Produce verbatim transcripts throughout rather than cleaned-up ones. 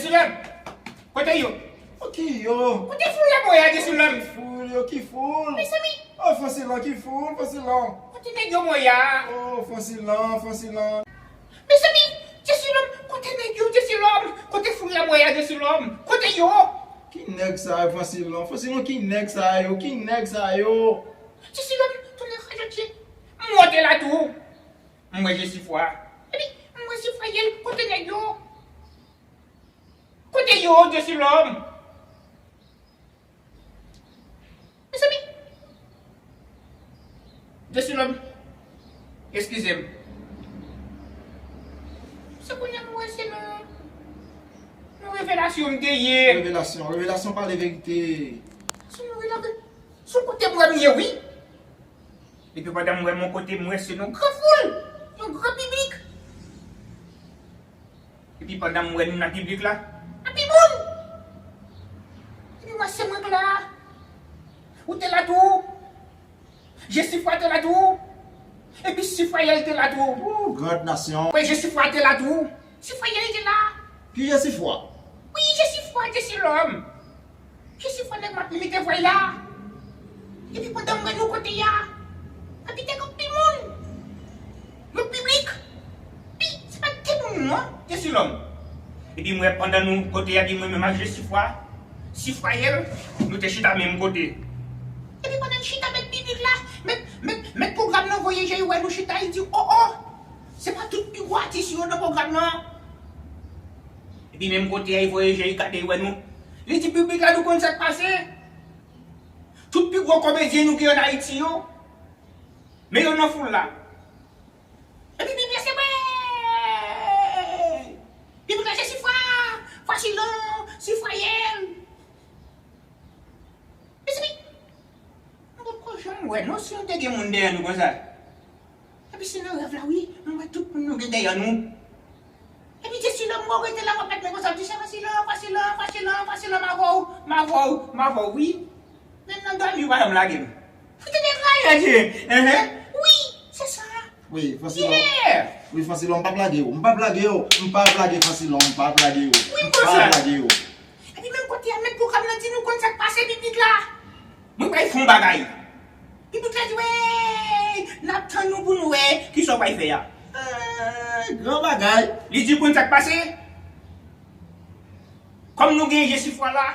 Silòm, kote yo? Ki yo? Kote foul la mwen a, Jessilòm? Foul yo, ki foul? Mezanmi! Oh, Fansilon, ki foul, Fansilon? Kote nèg yo mwen a? Oh, Fansilon, Fansilon. Mezanmi, Jessilòm, kote nèg yo, Jessilòm? Kote foul la mwen a, Jessilòm? Kote yo? Ki nèg sa yo, Fansilon? Fansilon, ki nèg sa yo? Ki nèg sa yo? Jessilòm, tounen fwa jodi. M monte la tou. M wè Jesifwa. Epi, m wè Sifwayèl, kote nèg yo? Kote yo, Jessilòm? Mezanmi! Jessilòm, eskize m. Se kounye a m wè se nan, nan revelasyon m te ye. Revelasyon, revelasyon pale verite. Se nan revelasyon, se kote m wè m ye, wi. Epi pandan m wè m yon kote, m wè se yon gran foul, yon gran piblik. Epi pandan m wè nou nan piblik la, anpil moun. Epi m wè se mwen k la. Ou te la tou. Jesifwa te la tou. Epi Sifwayèl te la tou. Ou, grand nasyon. Wi, Jesifwa te la tou. Sifwayèl te la. Ki Jesifwa? Wi, Jesifwa, Jessilòm. Jesifwa nèg m ap imite vwa l la. Epi pandan m wè nou kote a, epi te gen anpil moun. Yon piblik. Pi, se pa t te moun non, Jessilòm. Epi m wè pandan nou kote a, epi mwen menm ak Jesifwa, Sifwayèl, nou te chita menm kote. Epi pandan n chita, mèt piblik la, mèt, mèt, mèt pwogram nan voye je l wè nou chita, li di, "O, o, se pa tout pi gwo atis yo nan pwogram nan." Epi menm kote a, li voye je l gade, li wè nou. Li di, "Piblik la, nou konn sa k pase? Tout pi gwo komedyen nou gen ann Ayiti yo, men yo nan foul la." Epi piblik la se mwen. Piblik la, Jesifwa, Fansilon, Sifwayèl. Mezanmi, m potko janm wè non si nou te gen moun dèyè nou konsa. Epi se nan rèv la, wi, m wè tout moun nou gen dèyè nou. Epi Jessilòm, m wè w rete la, w ap bat men konsa, w di, "Se Fansilon, Fansilon, Fansilon, Fansilon, m avè w, m avè w, m avè w, wi." Menm nan dòmi, w pa janm lage m. Fout de rayon, Dye. Enhen. Wi, se sa. Wi, Fansilon. Yeah. Wi, Fansilon, m p ap lage w. M p ap lage w. M p ap lage Fansilon, m p ap lage w. Wi, m p ap lage w. Epi menm kote a, mèt pwogram nan di nou konn sa k pase, piblik la. Mwen pral fè yon bagay. Piblik la di, "Wey, n ap tann nou pou nou wè kisa w pral fè a." Eh, gran bagay. Li di, "Konn sa k pase? Kòm nou gen Jesifwa la,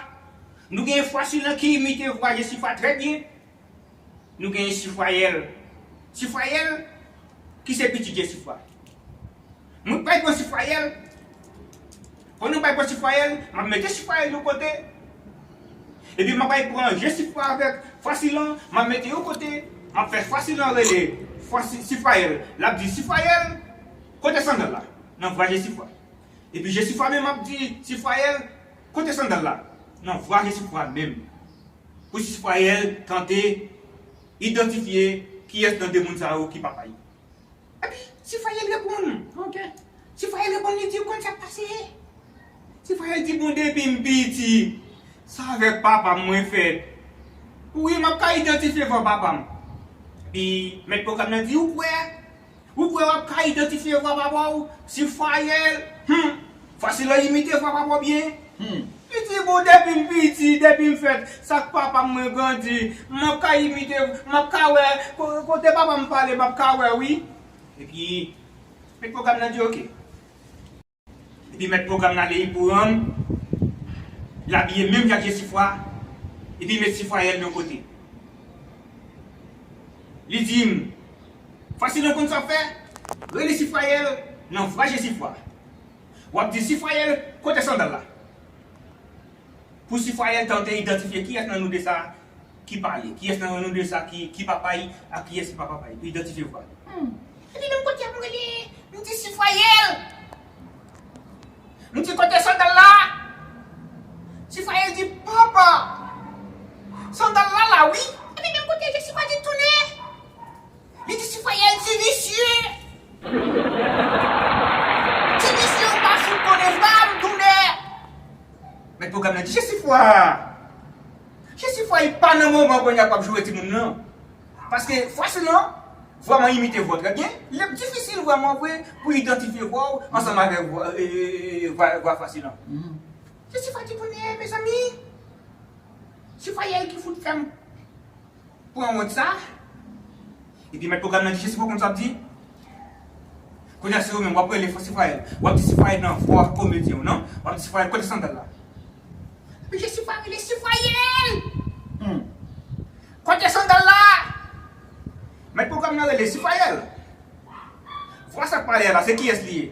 nou gen Fansilon ki imite vwa Jesifwa trè byen. Nou gen Sifwayèl. Sifwayèl ki se pitit Jesifwa. Mwen pral pran Sifwayèl. Pandan m pral pran Sifwayèl, m ap mete Sifwayèl yon kote. Epi m ap pral pran Jesifwa avèk Fansilon, m ap mete yon kote. M ap fè Fansilon rele Fansi-, Sifwayèl. L ap di, 'Sifwayèl, kote sandal la?' Nan vwa Jesifwa. Epi Jesifwa menm ap di, 'Sifwayèl, kote sandal la?' Nan vwa Jesifwa menm. Pou Sifwayèl tante idantifye kiyès nan de moun sa yo ki papa l. Epi Sifwayèl reponn. Ok. Sifwayèl reponn, li di, "Ou konn sa k pase?" Sifwayèl di, "Bon, depi m piti, se avèk papa m mwen fèt. Wi, m ap ka idantifye vwa papa m." Epi mèt pwogram nan di, "Ou kwè? Ou kwè w ap ka idantifye vwa papa w?" Sifwayèl, hmm, fasil an imite vwa papa w byen. Hmm. Li di, "Bon, depi m piti, depi m fèt, se ak papa m mwen grandi. M ap ka imite, m ap ka wè, ko-, kote papa m pale, m ap ka wè, wi." Epi, mèt pwogram nan di, "Ok." Epi mèt pwogram nan ale, li pran, li abiye menm jan ak Jesifwa, epi met Sifwayèl yon kote. Li di m, "Fasil, ou konn sa w fè? Rele Sifwayèl nan vwa Jesifwa. W ap di, 'Sifwayèl, kote sandal la?'" Pou Sifwayèl tante idantifye kiyès nan nou de sa ki pale, kiyès nan nou de sa ki, ki papa l ak kiyès ki pa papa l, pou idantifye vwa. Hmm. Epi menm kote a m rele, m di, "Sifwayèl!" M di, "Kote sandal la?" Sifwayèl di, "Papa, sandal la la wi." Epi menm kote a Jesifwa di, "Tounen." Li di, "Sifwayèl, ti visye. Ti visye, ou pa fout konnen vwa m tounen." Mèt pwogram nan di, "Jesifwa, Jesifwa, li pa nan moman kounye a pou w ap joure timoun nan. Paske fasil an, vwa m an imite vwa w trè byen. Li ap difisil vrèman vre pou idantifye vwa w ansanm avèk vwa, e, e, e, vwa, vwa fasil an." Mhm. Jesifwa di pou nèg, mezanmi. Sifwayèl ki fout fè m pran wont sa. Epi mèt pwogram nan di, Jesifwa, ou konn sa w ap di? Kounye a se ou menm, w ap rele Sifwayèl. W ap di Sifwayèl nan vwa komedyen w nan. W ap di Sifwayèl, kote sandal la? Epi Jesifwa rele Sifwayèl! Hmm. Kote sandal la? Mèt pwogram nan rele Sifwayèl. Vwa sa k pale a la, se kiyès li ye?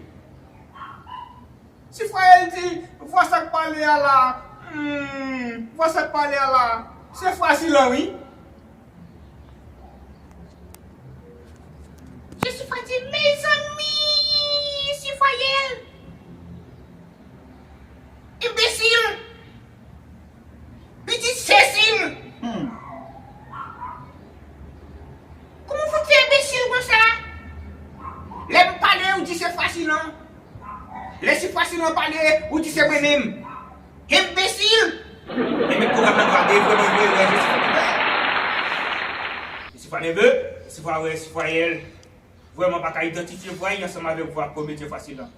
Sifwayèl di, vwa sa k pale a la, hmm, vwa sa k pale a la, se fwa sila wi. Jesifwa di, mezanmi, Sifwayèl! Enbesil! Pitit Sesil! Hmm. Kòman w fout fè enbesil konsa? Lè m pale, ou di se fwa sila. Lè se fwa sila pale, ou di se mwen menm. Enbesil! E mèt pwogram nan gade, vrèman, vrè, vrè, Jesifwa nève. Jesifwa nève, Jesifwa wè, Sifwayèl vrèman pa ka idantifye vwa li ansanm avèk vwa komedyen fwa sila.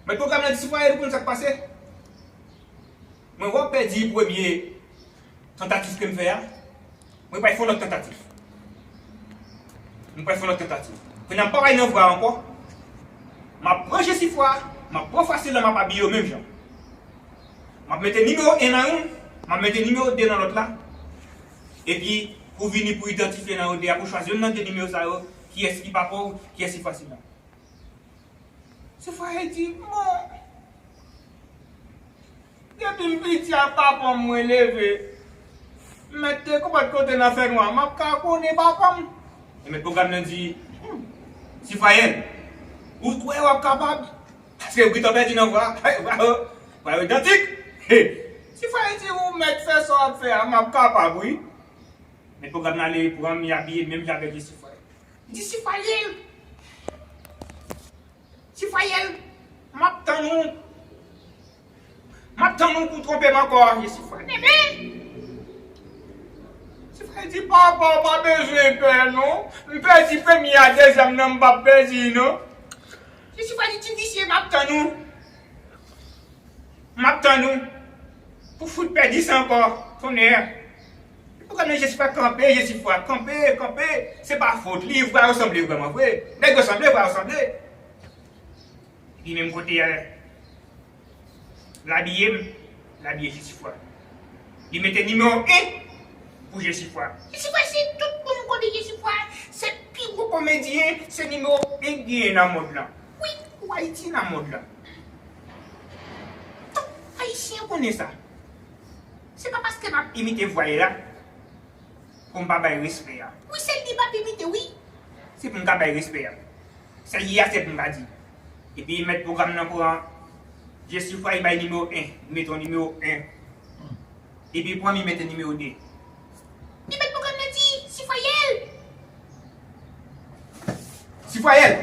Mèt pwogram nan di Sifwayèl, ou konn sa k pase? Mwen wè w pèdi premye tantativ ke m fè a. Mwen pral fè yon lòt tantativ. Mwen pral fè yon lòt tantativ. Kounye a m pa pral nan vwa ankò. M ap pran Jesifwa, m ap pran fwa sila, m ap abiye yo menm jan. M ap mete nimewo en nan youn, m ap mete nimewo de nan lòt la. Epi, pou vini pou idantifye nan yo de a, pou chwazi youn nan de nimewo sa yo, kiyès ki papa w, kiyès ki fwa sila. Sifwayèl di, bon, depi m piti a papa m mwen leve, m mèt te konpòt kote nan fènwa, m ap ka konnen papa m. E mèt pwogram nan di, hmm, Sifwayèl, ou kwè w ap kapab? Paske ou gentan pèdi nan vwa, vwa yo, vwa yo idantik. Sifwayèl di, ou mèt fè sa w ap fè a, m ap kapab wi. Mèt pwogram nan ale pran m, li abiye menm jan avèk Jesifwayèl. Li di Sifwayèl, Sifwayèl, m ap tann ou. M ap tann ou pou w twonpe m ankò, Jesifwayèl. Enben, Sifwayèl di, papa, w pa bezwen pè non. M pèdi premye a, dezyèm nan, m p ap pèdi non. Jesifwayèl di, ti visye, m ap tann ou. M ap tann ou pou fout pèdi sa ankò, tonnè. Pou kòm Jesifwa kanpe, Jesifwa kanpe, kanpe. Se pa fòt li, vwa yo sanble vrèman vre. Nèg yo sanble, vwa yo sanble. Li menm kote a, l abiye m, l abiye Jesifwa. Li mete nimewo en pou Jesifwa. Jesifwa, se tout moun konnen Jesifwa se pi gwo komedyen, se nimewo en k genyen nan mond lan. Wi, pou Ayiti nan mond lan. Tout Ayisyen konnen sa. Se pa paske m ap imite vwa l la pou m pa bay respè a. Wi, se li m ap imite, wi. Se pou m ka bay respè a. Sa li a, se pou m ka di. Epi mèt pwogram nan pran Jesifwa, li bay nimewo en, li mete yon nimewo en. Epi pran, li mete nimewo de. Li mèt pwogram nan di, Sifwayèl! Sifwayèl!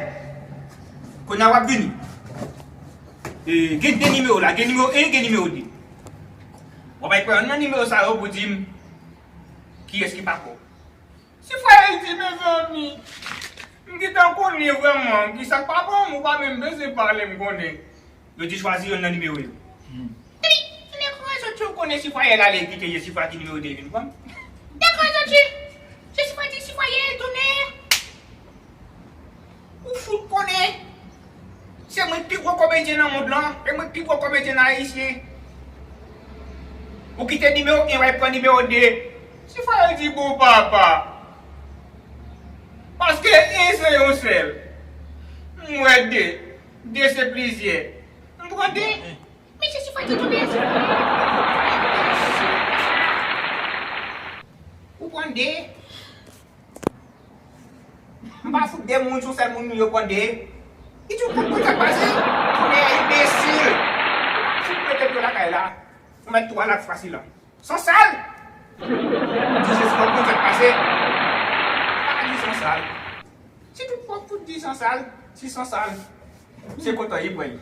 Kounye a w ap vini. E, gen de nimewo la, gen nimewo en, gen nimewo de. W ap al pran youn nan nimewo sa yo pou di m kiyès ki papa w. Sifwayèl di, mezanmi, m gentan konnen vrèman kisa k papa m, ou pa menm bezwen pale, m konnen. Yo di chwazi youn nan nimewo yo. Hmm. Epi, e nèg rezon ti ou konnen Sifwayèl ale kite Jesifwa ki nimewo de vin pran. Nèg rezon ti, Jesifwa di Sifwayèl, tonnè. Ou fout konnen. Se mwen pi gwo komedyen nan mond lan, e mwen pi gwo komedyen nan ayisyen. Ou kite nimewo en, w al pran nimewo de. Sifwayèl di, bon papa. Paske en se yon sèl. M wè de. De se plizyè. M pran de. Mesye Sifwayèl di tonbe. Ou pran de. M pa fout de moun, se yon sèl moun nou yo pran de. Li di, ou konn sa k pase? Tonnè enbesil. Fout mete pye w lakay la. Ou mèt tou al ak fwa sila. Sansal! Di Jesifwa, ou konn sa k pase? Pa di Sansal. Si tout fwa w fout di Sansal, si Sansal, se kontan li pran li.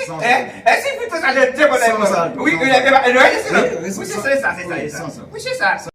Sansal. E, e si pito sa, se kontan li pran li. Wi, wi, wi, wi, wi, se sa, se sa, se sa. Wi, se sa.